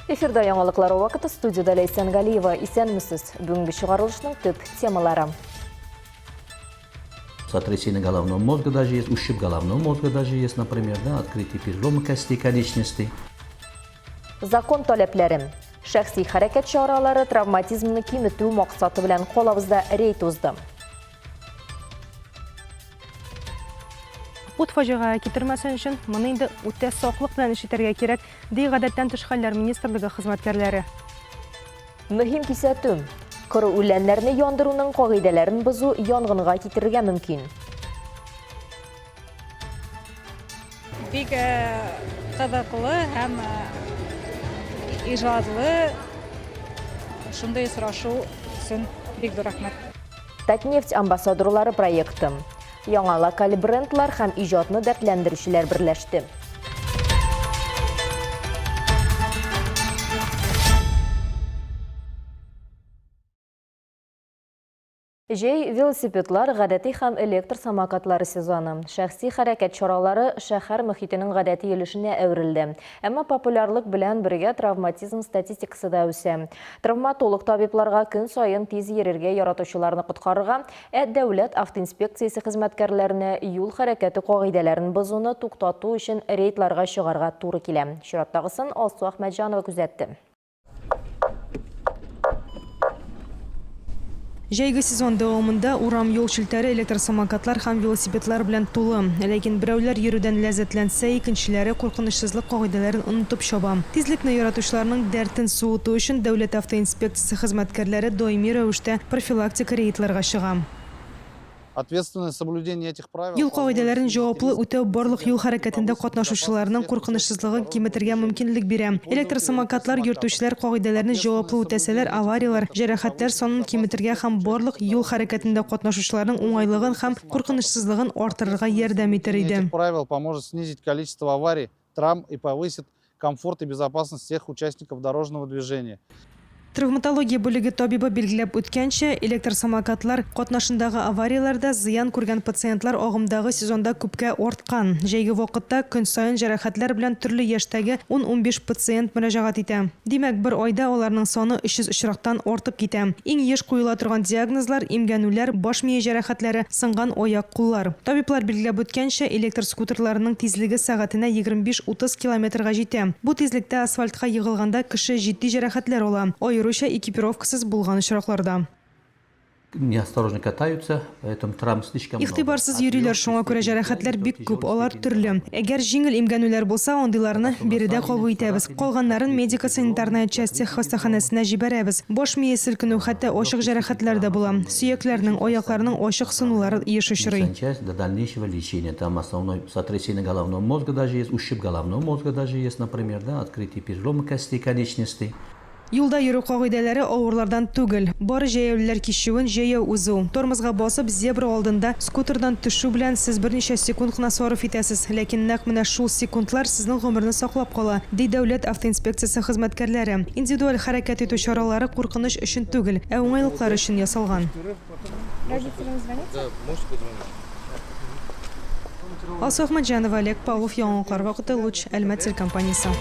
Эфирда яңалыклар вакыты студияда Ләйсән Галиева. Исәнмесез. Бүгенге чыгарылышның төп темалары. Сотрясение головного мозга даже есть, ущерб головного мозга даже есть, например, да, открытие перелома костей конечностей. Закон таләпләре. Шәхси хәрәкәт чаралары травматизмны киметү максаты белән калабызда рейд узды. Ут фаҗигагә китермәсен өчен, моны инде үтә саклык белән эш итәргә кирәк, ди Гадәттән тыш хәлләр министрлыгы хезмәткәрләре. Мөһим кисәтү! Коры үләннәрне яндыруның кагыйдәләрен бозу янгынга китерергә мөмкин. Бик кызыклы һәм иҗадлы шундый очрашу өчен бик зур рәхмәт. Татнефть амбассадорлары проекты. Яңа локаль брендлар һәм иҗатны дәртләндерүчеләр берләште. Җәй, велосипедлар, гадәти һәм электр самокатлары сезоны. Шәхси хәрәкәт чаралары шәһәр мохитенең гадәти өлешенә әверелде. Әмма популярлык белән бергә травматизм статистикасы да үсә. Травматолог табибларга көн саен тиз йөрергә яратучыларны коткарырга, ә Дәүләт автоинспекциясе хезмәткәрләренә юл хәрәкәте кагыйдәләрен бозуны туктату өчен рейдларга чыгарга туры килә. Чираттагысын Алсу Әхмәтҗанова күзәтте. Җәйге сезон дәвамында урам-юл челтәре электросамокатлар һәм велосипедлар белән тулы. Ләкин берәүләр йөрүдән ләззәтләнсә, икенчеләре куркынычсызлык кагыйдәләрен онытып чаба. Тизлекне яратучыларның дәртен суыту өчен Дәүләт автоинспекциясе хезмәткәрләре даими рәвештә профилактик рейдларга чыга. Ответственное соблюдение этих правил Юл кагыйдәләрен җаваплы үтәү барлык юл хәрәкәтендә катнашучыларның куркынычсызлыгын киметергә мөмкинлек бирә. Электросамокатлар йөртүчеләр кагыйдәләрне җаваплы үтәсәләр, аварияләр, җәрәхәтләр санын киметергә һәм барлык юл хәрәкәтендә катнашучыларның уңайлыгын һәм куркынычсызлыгын арттырырга ярдәм итәр иде. Этих правил поможет снизить количество аварий, травм и повысит комфорт и безопасность всех участников дорожного движения. Травматология бүлеге табибы билгеләп үткәнчә, электр самокатлар катнашындагы аварияләрдә зыян күргән пациентлар агымдагы сезонда күпкә арткан. Җәйге вакытта көн саен җәрәхәтләр белән төрле яшьтәге ун-унбиш пациент мөрәҗәгать итә. Димәк, бер айда аларның саны 300 очрактан артып китә. Иң еш куела торган диагнозлар, имгәнүләр, баш мие җәрәхәтләре, сынган аяк-куллар. Табиблар билгеләп үткәнчә, электр скутерларының тизлеге сәгатенә 25-30 километрга җитә. Бу тизлектә асфальтка егылганда кеше җитди җәрәхәтләр ала, аеруча экипировкасыз булган очракларда. Неосторожно катаются, поэтому травм слишком много. Игътибарсыз йөриләр, шуңа күрә җәрәхәтләр бик күп, алар төрле. Әгәр җиңел имгәнүләр булса, андыйларны биредә кабул итәбез. Калганнарын медико-санитарная части хастаханәсенә җибәрәбез. Баш мие селкенү, хәтта ачык җәрәхәтләр дә була. Сөякләрнең, аякларның ачык сынулары еш очрый. Санчасть до дальнейшего лечения. Там основной сотрясение головного мозга даже есть, ущерб головного мозга даже есть, например, да, открытие перелома костей конечностей. Юлда йөрү кагыйдәләре авырлардан түгел. Бары җәяүлеләр кичүен җәяү узу. Тормозга басып, зебра алдында скутердан төшү белән сез берничә секунд кына сарыф итәсез. Ләкин нәкъ менә шул секундлар сезнең гомерне саклап кала, ди Дәүләт автоинспекциясе хезмәткәрләре. Индивидуаль хәрәкәт итү чаралары куркыныч өчен түгел, ә уңайлыклар өчен ясалган. Алсу Әхмәтҗанова, Олег Павлов, Яңалыклар вакыты, Луч, Әлмәт телекомпаниясе.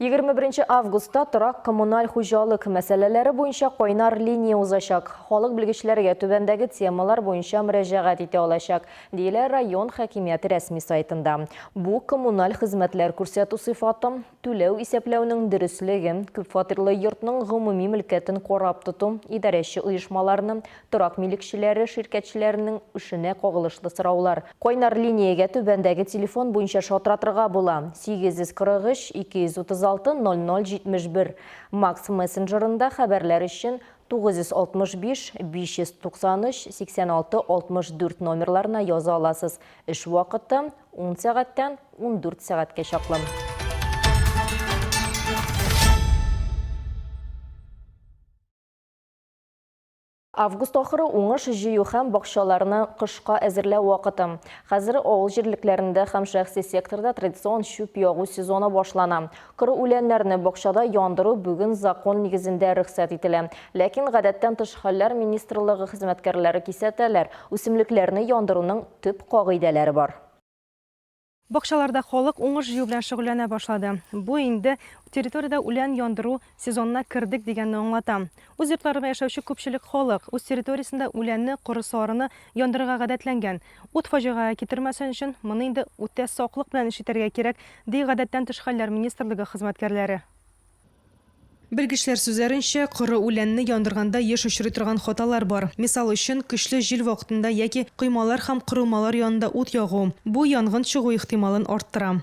21 августта торак-коммуналь хуҗалык мәсьәләләре буенча кайнар линия узачак. Халык белгечләргә түбәндәге темалар буенча мөрәҗәгать итә алачак, диелә район хакимияте рәсми сайтында. Бу коммуналь хезмәтләр күрсәтү сыйфаты, түләү исәпләүнең дөреслеге, күпфатирлы йортның гомуми мөлкәтен карап тоту, идарәче оешмаларны, торак милекчеләре ширкәтчеләренең эшенә кагылышлы сораулар. Кайнар линиягә түбәндәге телефон буенча шалтыратырга була, 843 236 00 71. Макс мессенджерында хәбәрләр өчен 965 593 86 64 номерларына яза аласыз. Эш вакыты, ун сәгатьтән 14 сәгатькә чаклы. Август ахыры уңыш җыю һәм бакчаларны кышка әзерләү вакыты. Хәзер авыл җирлекләрендә һәм шәхси секторда традицион чүп ягу сезоны башлана. Коры үләннәрне бакчада яндыру бүген закон нигезендә рөхсәт ителә. Ләкин Гадәттән тыш хәлләр министрлыгы хезмәткәрләре кисәтәләр, үсемлекләрне яндыруның төп кагыйдәләре бар. Бакчаларда халык уңыш җыю белән шөгыльләнә башлады. Бу инде территориядә үлән яндыру сезонына кердек дигәнне аңлата. Үз йортларында яшәүче күпчелек халык үз территориясендә үләнне, коры-сарыны яндырырга гадәтләнгән. Ут фаҗигагә китермәсен өчен, моны инде үтә саклык белән эш итәргә кирәк, ди Гадәттән тыш хәлләр министрлыгы хезмәткәрләре. Белгечләр сүзләренчә, коры үләнне яндырганда еш очрый торган хаталар бар. Мисал өчен, көчле җил вакытында яки коймалар һәм корылмалар янында ут ягу. Бу янгын чыгу ихтималын арттыра.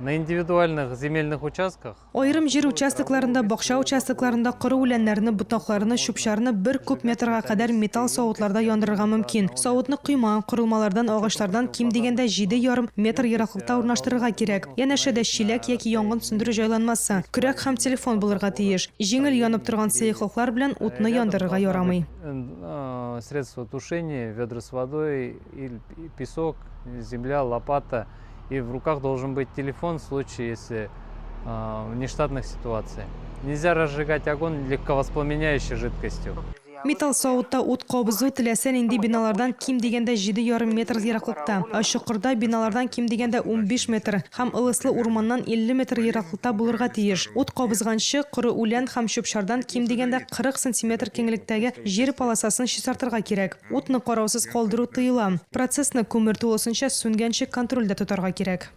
На индивидуальных земельных участках. Аерым җир участокларында, бакча участокларында коры үләннәрне, ботакларны, чүп-чарны бер куб метрга кадәр металл савытларда яндырырга мөмкин. Савытны койма, корылмалардан, агачлардан ким дигәндә 7,5 метр ераклыкта урнаштырырга кирәк. Янәшәдә чиләк яки янгын сүндерү җайланмасы, көрәк һәм телефон булырга тиеш. Җиңел янып торган сыеклыклар белән утны яндырырга ярамый. Средства тушения, ведра с водой, песок, земля, лопата. И в руках должен быть телефон в случае, если внештатных ситуаций. Нельзя разжигать огонь легковоспламеняющей жидкостью. Металл савытта ут кабызу теләсә нинди биналардан ким дигәндә 7,5 метр ераклыкта, ә чокырда биналардан ким дигәндә 15 метр һәм ылыслы урманнан 50 метр ераклыкта булырга тиеш. Ут кабызганчы, коры үлән һәм чүп-чардан ким дигәндә 40 сантиметр киңлектәге җир полосасын чистартырга кирәк. Утны караусыз калдыру тыела. Процессны күмер тулысынча сүнгәнче контрольдә тотарга кирәк.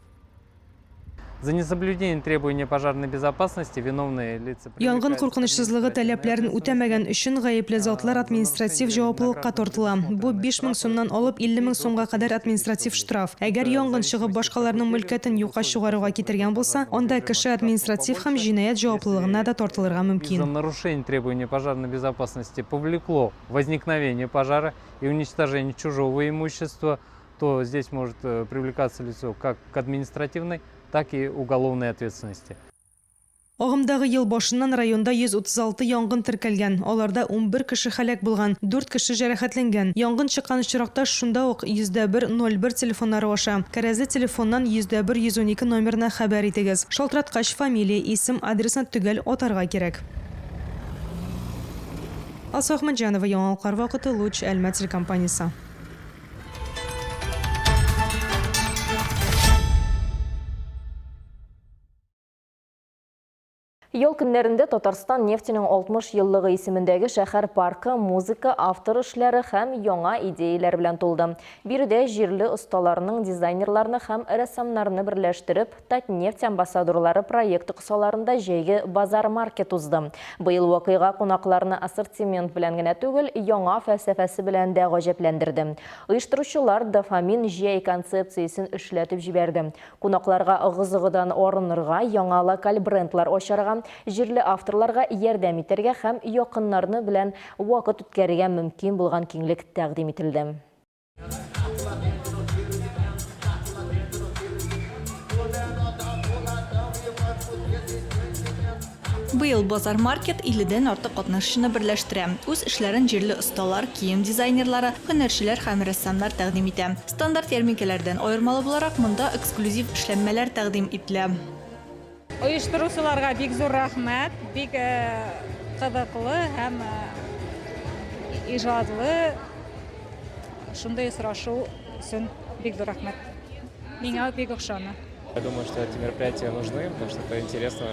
За несоблюдение требований пожарной безопасности виновные лица Янгын куркынычсызлыгы таләпләрен үтәмәгән өчен гаепле затлар административ җаваплылыкка тартыла. Бу 5000 сумнан алып 50 мең сумга кадәр административ штраф. Әгәр янгын чыгып башкаларның мөлкәтен юкка чыгаруга китергән булса, анда кеше административ һәм җинаять җаваплылыгына да тартылырга мөмкин. За нарушение требований пожарной безопасности повлекло возникновение пожара и уничтожение чужого имущества, то здесь может э, привлекаться лицо как к административной, так и уголовной ответственности. Агымдагы ел башыннан районда 136 янгын теркәлгән, аларда 11 кеше һәлак булган, 4 кеше җәрәхәтләнгән. Янгын чыккан очракта шунда ук 101 01 телефоннары аша, кәрәзле телефоннан 101 112 номерына хәбәр итегез. Шалтыраткач, фамилия, исем, адресны төгәл атарга кирәк. Алсу Әхмәтҗанова, Яңалыклар вакыты, Луч, Әлмәт телекомпаниясе. Ял көннәрендә Татарстан нефтенең 60 еллыгы исемендәге шәһәр паркы музыка, автор эшләре һәм яңа идеяләр белән тулды. Биредә җирле осталарның дизайнерларны һәм рәссамнарны берләштереп, Татнефть амбассадорлары проекты кысаларында җәйге базар-маркет узды. Быел вакыйга кунакларны ассортимент белән генә түгел, яңа фәлсәфәсе белән дә гаҗәпләндерде. Оештыручылар Дофамин җәй концепциясен эшләтеп җибәрде. Кунакларга ыгы-зыгыдан арынырга, яңа локаль брендлар ачарга, җирле авторларга ярдәм итәргә һәм якыннарны белән вакыт үткәрергә мөмкин булган киңлек тәкъдим ителде. Быел Базар Маркет 50 дән артык катнашучыны берләштерә. Үз эшләрен җирле осталар, кием дизайнерлары, һөнәрчеләр һәм рәссамнар тәкъдим итә. Стандарт ярминкәләрдән аермалы буларак, монда эксклюзив эшләнмәләр тәкъдим ителә. Оештыручыларга бик зур рәхмәт, бик кызыклы һәм иҗадлы шундый очрашу өчен бик зур рәхмәт. Миңа бик охшаны. Я думаю, что эти мероприятия нужны, потому что это интересно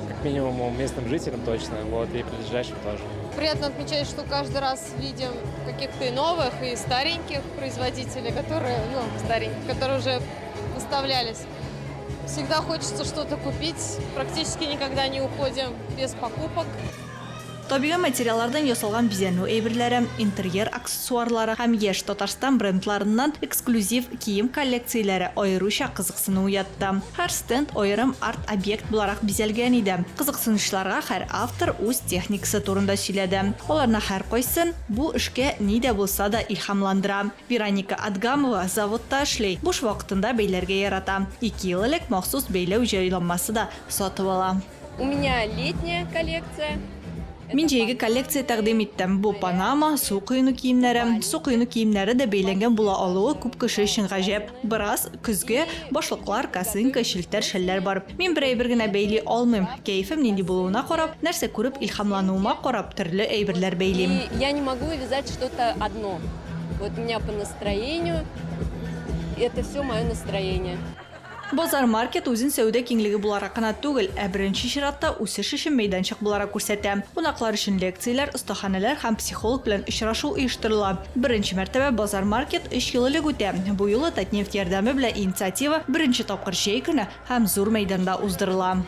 как минимум местным жителям точно, вот, и прилежащим тоже. Приятно отмечать, что каждый раз видим каких-то и новых, и стареньких производителей, которые, ну, стареньких, которые уже выставлялись. Всегда хочется что-то купить, практически никогда не уходим без покупок. Табигый материаллардан ясалган бизәнү әйберләре, интерьер аксессуарлары һәм яшь Татарстан брендларыннан эксклюзив кием коллекцияләре аеруча кызыксыну уятты. Һәр стенд аерым арт-объект буларак бизәлгән иде. Кызыксынучыларга һәр автор үз техникасы турында сөйләде. Аларның һәркайсын бу эшкә ни дә булса да илһамландыра. Вероника Адгамова заводта эшли, буш вакытында бәйләргә ярата. Ике ел элек махсус бәйләү җайланмасы да сатып ала. У меня летняя коллекция. Мин җәйге коллекция тәкъдим иттем. Бу панама, су коену киемнәре. Су коену киемнәре дә бәйләнгән була алуы күп кеше өчен гаҗәп. Бераз көзге, башлыклар, косынка, челтәр шәлләр бар. Мин бер әйбер генә бәйли алмыйм. Кәефем нинди булуына карап, нәрсә күреп илһамлануыма карап, төрле әйберләр бәйлим. И я не могу вязать что-то одно. Вот у меня по настроению, это все мое настроение. Базар Маркет үзен сәүдә киңлеге буларак кына түгел, ә беренче чиратта үсеш өчен мәйданчык буларак күрсәтә. Кунаклар өчен лекцияләр, остаханәләр һәм психолог белән очрашу оештырыла. Беренче мәртәбә Базар Маркет өч ел элек үтә. Бу юлы Татнефть ярдәме белән инициатива беренче тапкыр җәй көне һәм зур мәйданда уздырыла.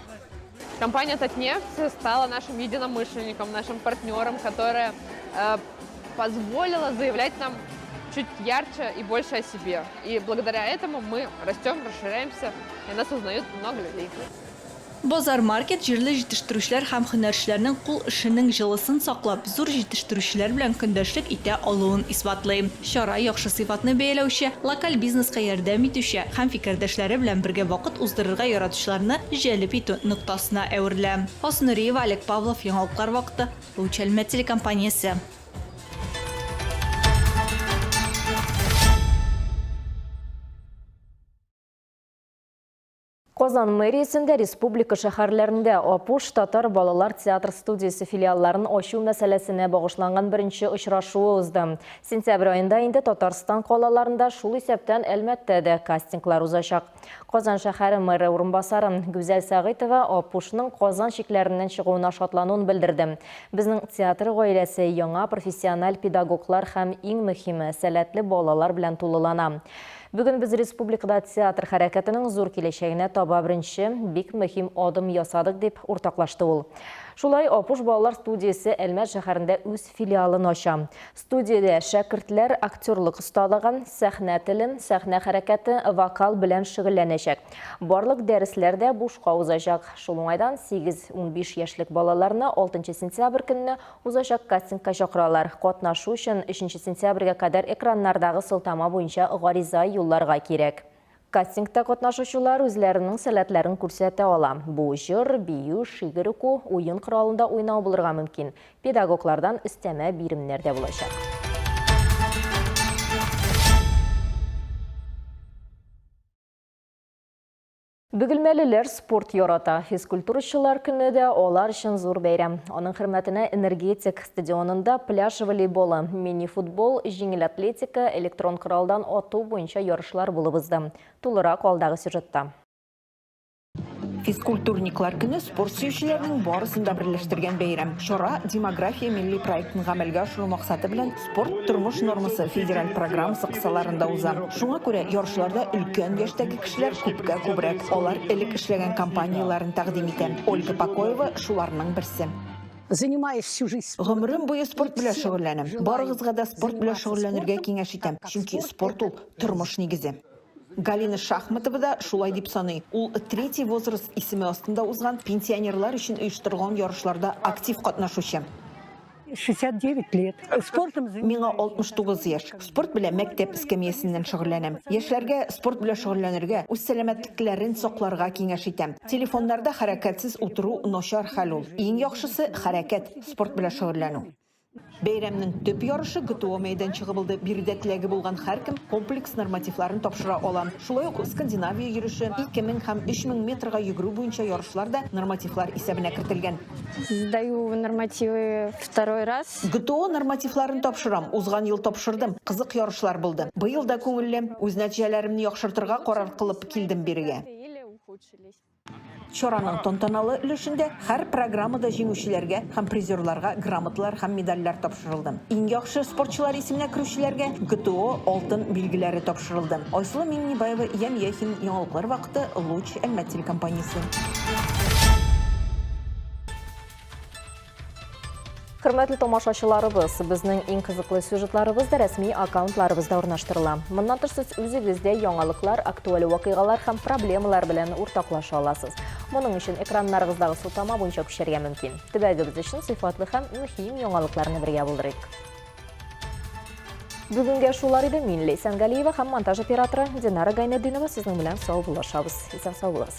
Компания Татнефть стала нашим единомышленником, нашим партнером, которая позволила заявлять нам чуть ярче и больше о себе. И благодаря этому мы растем, расширяемся, и нас узнают много людей. Базар Маркет җирле җитештерүчеләр һәм һөнәрчеләрнең кул эшенең җылысын саклап, зур җитештерүчеләр белән көндәшлек итә алуын исбатлый. Чара яхшы сыйфатны бәяләүче, локаль бизнеска ярдәм итүче һәм фикердәшләре белән бергә вакыт уздырырга яратучыларны җәлеп итү ноктасына әверелә. Алсу Нуриева, Олег Павлов, Яңалыклар вакыты, Луч Әлмәт телекомпаниясе. Казан мэриясендә республика шәһәрләрендә Апуш татар балалар театр студиясе филиалларын ачу мәсьәләсенә багышланган беренче очрашуы узды. Сентябрь аенда инде Татарстан калаларында, шул исәптән Әлмәттә дә кастинглар узачак. Казан шәһәре мэры урынбасары Гүзәл Сәгыйтова Апушның Казан чикләреннән чыгуына шатлануын белдерде. Безнең театр гаиләсе яңа профессиональ педагоглар һәм иң мөһиме, сәләтле балалар белән тулылана. Бүген без республикада театр хәрәкәтенең зур киләчәгенә таба беренче бик мөһим адым ясадык, дип уртаклашты ул. Шулай, Апуш балалар студиясе Әлмәт шәһәрендә үз филиалын ача. Студиядә шәкертләр актерлык осталыгы, сәхнә теле, сәхнә хәрәкәте, вокал белән шөгыльләнәчәк. Барлык дәресләр дә бушка узачак. Шул уңайдан 8-15 яшьлек балаларны 6 сентябрь көнне Узачак кастингка чакыралар. Катнашу өчен өченче сентябрьгә кадәр экраннардагы сылтама буенча гариза юлларга кирәк. Кастингта катнашучылар үзләренең сәләтләрен күрсәтә ала. Бу җыр, бию, шигырь уку, уен коралында уйнау булырга мөмкин. Педагоглардан өстәмә биремнәр дә булачак. Бөгелмәлеләр спорт ярата. Физкультурачылар көне дә алар өчен зур бәйрәм. Аның хөрмәтенә Энергетик стадионында пляж волейболы, мини-футбол, җиңел атлетика, электрон коралдан ату буенча ярышлар булып узды. Тулырак алдагы сюжетта. Физкультурниклар көне спорт сөючеләрнең барысын да берләштергән бәйрәм. Чара Демография милли проектын гамәлгә ашыру максаты белән Спорт, тормыш нормасы федераль программасы кысаларында уза. Шуңа күрә ярышларда өлкән яшьтәге кешеләр күпкә күбрәк. Алар элек эшләгән компанияләрен тәкъдим итә. Ольга Покоева шуларның берсе. Занимаюсь всю жизнь спортом. Гомерем буе спорт белән шөгыльләнәм. Барыгызга да спорт белән шөгыльләнергә киңәш итәм, чөнки спорт ул, тормыш нигезе. Галина Шахматова да шулай дип саный. Ул Третий возраст исеме астында узган пенсионерлар өчен оештырылган ярышларда актив катнашучы. 69 лет. Спортом Миңа 69 яшь. Спорт белән мәктәп эскәмиясеннән шөгыльләнәм. Яшьләргә спорт белән шөгыльләнергә, үз сәламәтлекләрен сакларга киңәш итәм. Телефоннарда хәрәкәтсез утыру начар хәл ул. Иң яхшысы, хәрәкәт, спорт белән шөгыльләнү. Бәйрәмнең төп ярышы ГТО мәйданчыгы булды. Биредә теләге булган һәркем комплекс нормативларын тапшыра ала. Шулай ук Скандинавия йөреше, 2000 һәм 3000 метрга йөгерү буенча ярышлар да нормативлар исәбенә кертелгән. Сдаю нормативы второй раз. ГТО нормативларын тапшырам. Узган ел тапшырдым. Кызык ярышлар булды. Быел да күңелле. Үз нәтиҗәләремне яхшыртырга карар кылып килдем бирегә. Чараның тантаналы өлешендә һәр программада җиңүчеләргә һәм призерларга грамоталар һәм медальләр тапшырылды. Иң яхшы спортчылар исеменә керүчеләргә ГТО алтын билгеләре тапшырылды. Айсылу Миңнебаева, Ям Яхин, Яңалыклар вакыты, Луч, Әлмәт телекомпаниясе. Хөрмәтле тамашачыларыбыз, безнең иң кызыклы сюжетларыбыз да рәсми аккаунтларыбызда урнаштырыла. Моннан тыш сез үзегез дә яңалыклар, актуаль вакыйгалар һәм проблемалар белән уртаклаша аласыз. Моның өчен экраннарыгыздагы сылтама буенча күчәргә мөмкин. Төбәгебез өчен сыйфатлы һәм мөһим яңалыкларны бергә булдырыйк. Бүгенгә шулар иде. Мин Ләйсән Галиева һәм монтаж операторы Динара Гайнетдинова сезнең белән саубуллашабыз. Исән сау булыгыз.